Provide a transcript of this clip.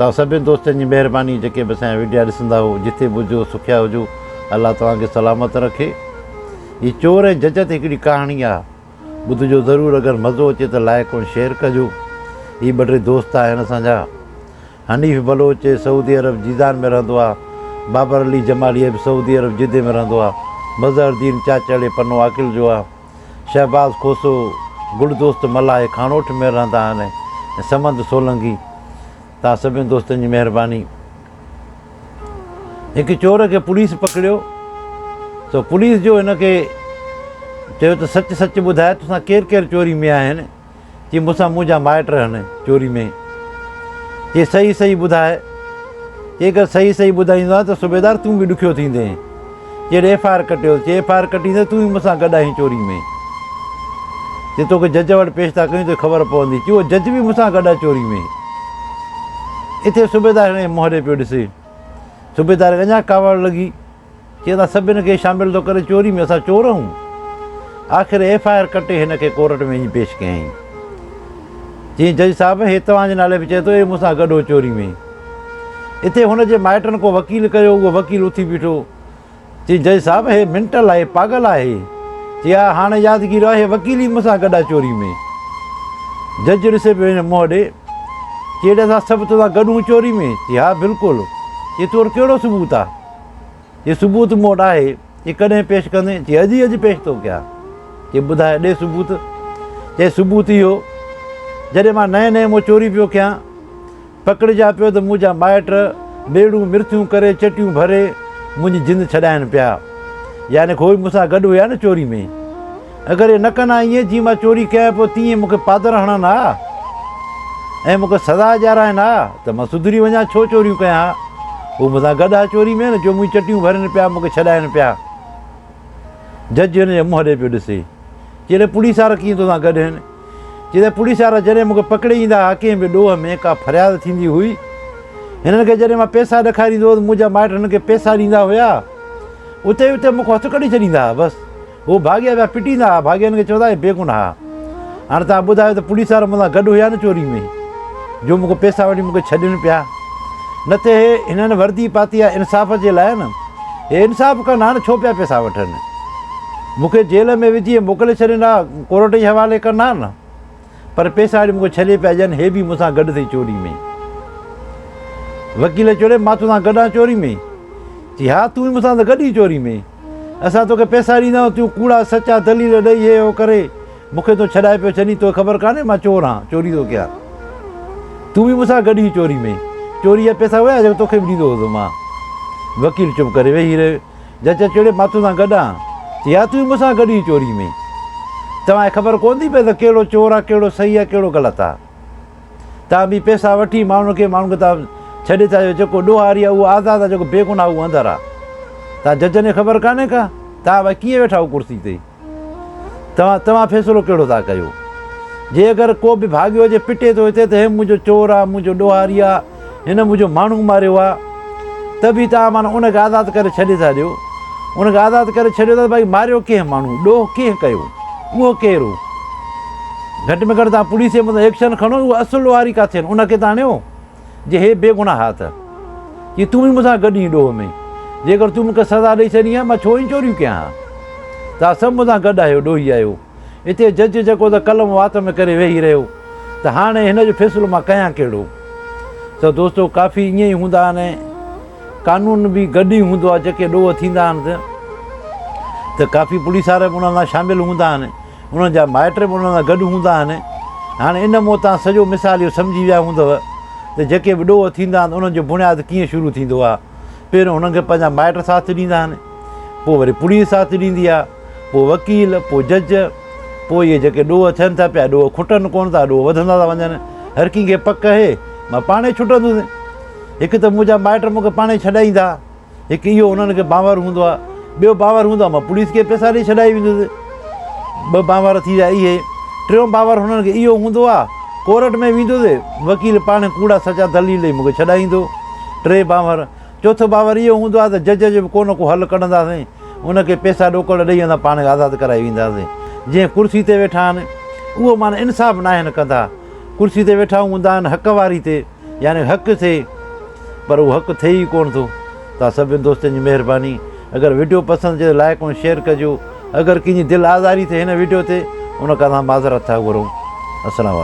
توهان سڀني دوستن جي مهرباني جيڪي به اسان جا وڊيا ڏسندا هو جٿي به هجو سکيا هجو الله توهان کي سلامت رکي. هي چور ۽ جج تي هڪڙي ڪهاڻي آ ٻڌجو ضرور اگر مزو اچي ته لائيڪ ۽ شيئر ڪجو. هي ٻه ٽي دوست آهن اسان جا حنيف بلوچ سعودي عرب جيزان ۾ رهندو آ بابر علي جمالي به سعودي عرب جدي ۾ رهندو آ مظهر الدين چاچڙي پنو عاقل جو آ. شهباز کوسو، گل دوست ملاح کاڻوٺ ۾ رهندا آهن ۽ صمد سولنگي توهان سڀني دوستن جي مهرباني. هڪ چور کي پوليس پڪڙيو سو پوليس جو هن کي چيو ته سچ سچ ٻڌاء توسان ڪير ڪير چوري ۾ آهن چي مون سان منهنجا مائٽ رهن چوري ۾. چي صحيح صحيح ٻڌاء. چي اگر صحيح صحيح ٻڌائيندو آهيان ته صوبيدار تون به ڏکيو ٿيندين. چي ايف I R ڪٽيو. چي ايف I R ڪٽيندين تون به مون سان گڏ آهين چوري ۾. چي توکي جج وٽ پيش ٿا ڪيون توکي خبر پوندي. چي اهو جج به مون سان گڏ آهي چوري ۾. اتي صوبيدار هن جي منهن ڏي پيو ڏسي. صوبيدار کي اڃا ڪاوڙ لڳي. چي اسان سڀن کي شامل ٿو ڪري چوري ۾ اسان چور آهيون. آخر ايف I R ڪٽي هن کي ڪورٽ ۾ وڃي پيش ڪيائين. چيائين جج صاحب هي توهان جي نالي به چئي ٿو هي مون سان گڏ هو چوري ۾. اتي هن جي مائٽن ڪو وڪيل ڪيو اهو وڪيل اٿي بيٺو. چيائين جج صاحب هي منٽل آهي پاڳل آهي. چي ها هاڻي يادگيرو آهي هي وڪيل ئي مون سان گڏ آهي چوري ۾. جج ڏسي پيو هن منهن ڏي. چي اڙي اسان سڀ توسان گڏ هون چوري ۾؟ چي ها بلڪل. چي تو وٽ ڪهڙو ثبوت آهي؟ چي ثبوت مون وٽ آهي. چي ڪڏهن پيش ڪندين؟ چي اڄ ئي اڄ پيش ٿو ڪيان. چي ٻڌاء ڏي ثبوت. چي ثبوت اهو جڏهن مان نئين نئين مون چوري پيو ڪيان، پڪڙجان پيو ته منهنجا مائٽ ميڙون مرٿيون ڪري چٽيون ڀري منهنجي جند ڇڏائين پيا. يعني هو مون سان گڏ هيا نه چوري ۾. اگر اهي نه ڪن ها ائين جيئن مان چوري ڪيان پيو تيئن مون کي پادر هڻن ها ۽ مون کي سزا ڏيارائين ها ته مان سڌري وڃان ڇو چوريون ڪيان ها. هو مون سان گڏ ها چوري ۾ نه جو منهنجي چٽيون ڀرين پيا مون کي ڇڏائين پيا. جج هن جي منهن ڏي پيو ڏسي. چي ري پوليس وارا ڪيئن توسان گڏ هن؟ چي ته پوليس وارا جڏهن مون کي پڪڙي ايندا ها ڪنهن به ڏوهه ۾ ڪا فرياد ٿيندي هئي. هنن کي جڏهن مان پئسا ڏکاريندو هوس منهنجا مائٽ هنن کي پئسا ڏيندا هيا. اتي ئي اتي مون کان هٿ ڪڍي ڇڏيندا ها بس. هو ڀاڳيا پيا پٽيندا ها، ڀاڳين کي چوندا هي بيگناهه آ. هاڻ توهان ٻڌايو ته پوليس وارا مون سان گڏ هيا نه چوري ۾، جو مون کان پئسا وٺي مون کي ڇڏين پيا. نه ته هي هنن وردي پاتي آ انصاف جي لاء نه. هي انصاف ڪن ها نه ڇو پيا پئسا وٺن. مون کي جيل ۾ وجهي موڪلي ڇڏين ها، ڪورٽ جي حوالي ڪن ها نه. پر پئسا وٺي مون کي ڇڏي پيا ڏين، هي به مون سان گڏ اٿئي چوري ۾. وڪيل چيو مان توسان گڏ آهيان چوري ۾؟ چي ها تون به مون سان ته گڏ ئي چوري ۾. اسان توکي پئسا ڏيندا آهيون، تون ڪوڙا سچا دليل ڏئي هي هو ڪري مون کي تون ڇڏائي پيو ڇڏين، توکي خبر ڪانهي مان چور آهيان، چوري ٿو ڪيان. تون به مون سان گڏ ئي چوري ۾. چوري جا پئسا هيا جيڪي توکي به ڏيندو هوس مان. وڪيل چپ ڪري ويهي رهيو. جج چيو ڙي مان توسان گڏ آهيان. چي ها تون به مون سان گڏ ئي چوري ۾. توهان کي خبر ڪونه ٿي پئي ته ڪهڙو چور آهي، ڪهڙو صحيح آهي، ڪهڙو غلط آهي. توهان به پئسا وٺي ماڻهن کي ماڻهن کي توهان ڇڏي ٿا ڏيو جيڪو ڏوهاري آهي اهو آزاد آهي جيڪو بيگناهه اهو اندر آهي توهان ججن کي خبر ڪانهي ڪا توهان ڀائي ڪيئن ويٺا آهيو ڪرسي تي توهان توهان فيصلو ڪهڙو ٿا ڪيو جي اگر ڪو به ڀاڳيو هجي پٽي ٿو هتي ته هي منهنجو چور آهي منهنجو ڏوهاري آهي هن منهنجو ماڻهو ماريو آهي ته به توهان معنيٰ ان کي آزاد ڪري ڇڏي ٿا ڏيو. ان کي آزاد ڪري ڇڏيو ٿا ته ڀائي ماريو ڪنهن ماڻهو، ڏوهه ڪنهن ڪيو، اهو ڪير هو؟ گهٽ ۾ گهٽ توهان پوليس جي مٿان ايڪشن کڻو، اهو اصل ڏوهاري ڪاٿي آهن، ان کي ته آڻيو، جي هي بيگناهه آ ته. چي تون به مون سان گڏ ئين ڏوهه ۾، جيڪر تون مون کي سزا ڏئي ڇڏين ها، مان ڇو ئي چوريون ڪيان ها؟ توهان سڀ مون سان گڏ آهيو، ڏوهي آهيو. اتي جج جيڪو ته قلم وات ۾ ڪري ويهي رهيو ته هاڻي هن جو فيصلو مان ڪيان ڪهڙو؟ ته دوستو ڪافي ائين ئي هوندا آهن قانون به گڏ ئي هوندو آهي جيڪي ڏوهه ٿيندا آهن ته ته ڪافي پوليس وارا به انهن سان شامل هوندا آهن انهن جا مائٽ به انهن سان گڏ هوندا آهن هاڻي ان مون تان سڄو مثال اهو سمجهي ويا هوندؤ ته جيڪي به ڏوهه ٿيندا آهن انهن جو بنياد ڪيئن شروع ٿيندو آهي پهريون هنن کي پنهنجا مائٽ ساٿ ڏيندا آهن پوء وري پوليس ساٿ ڏيندي آهي پوء وڪيل، پوء جج، پوء اهي جيڪي ڏوهه ٿين ٿا پيا، ڏوهه کٽن ڪونه ٿا، ڏوهه وڌندا ٿا وڃن. هر ڪنهن کي پڪ اهي، مان پاڻهي ڇٽندس. هڪ ته منهنجا مائٽ مون کي پاڻهي ڇڏائيندا. هڪ اهو انهن کي باور هوندو آهي. ٻيو باور هوندو آهي مان پوليس کي پئسا ڏئي ڇڏائي ويندس. ٻه باور ٿي ويا اهي. ٽيون باور هنن کي اهو هوندو آهي، ڪورٽ ۾ ويندس، وڪيل پاڻهي ڪوڙا سچا دليل ڏئي مون کي ڇڏائيندو. ٽي باور. چوٿون باور اهو هوندو آهي ته جج جو به ڪو نه ڪو حل ڪڍنداسين، ان کي پئسا ڏوڪڙ ڏئي اسان پاڻ کي آزاد ڪرائي وينداسين. جنهن ڪرسي تي ويٺا آهن، اهو معنيٰ انصاف ناهن ڪندا. ڪرسي تي ويٺا هوندا آهن حق واري تي، يعني حق تي، پر اهو حق ٿئي ئي ڪونه ٿو. توهان سڀني دوستن جي مهرباني اگر وڊيو پسند اچي ته لائڪ ۽ شيئر ڪجو اگر ڪنهن جي دل آزاري ٿئي هن وڊيو تي ان کان اسان معذرت ٿا گهرون. السلام عليڪم.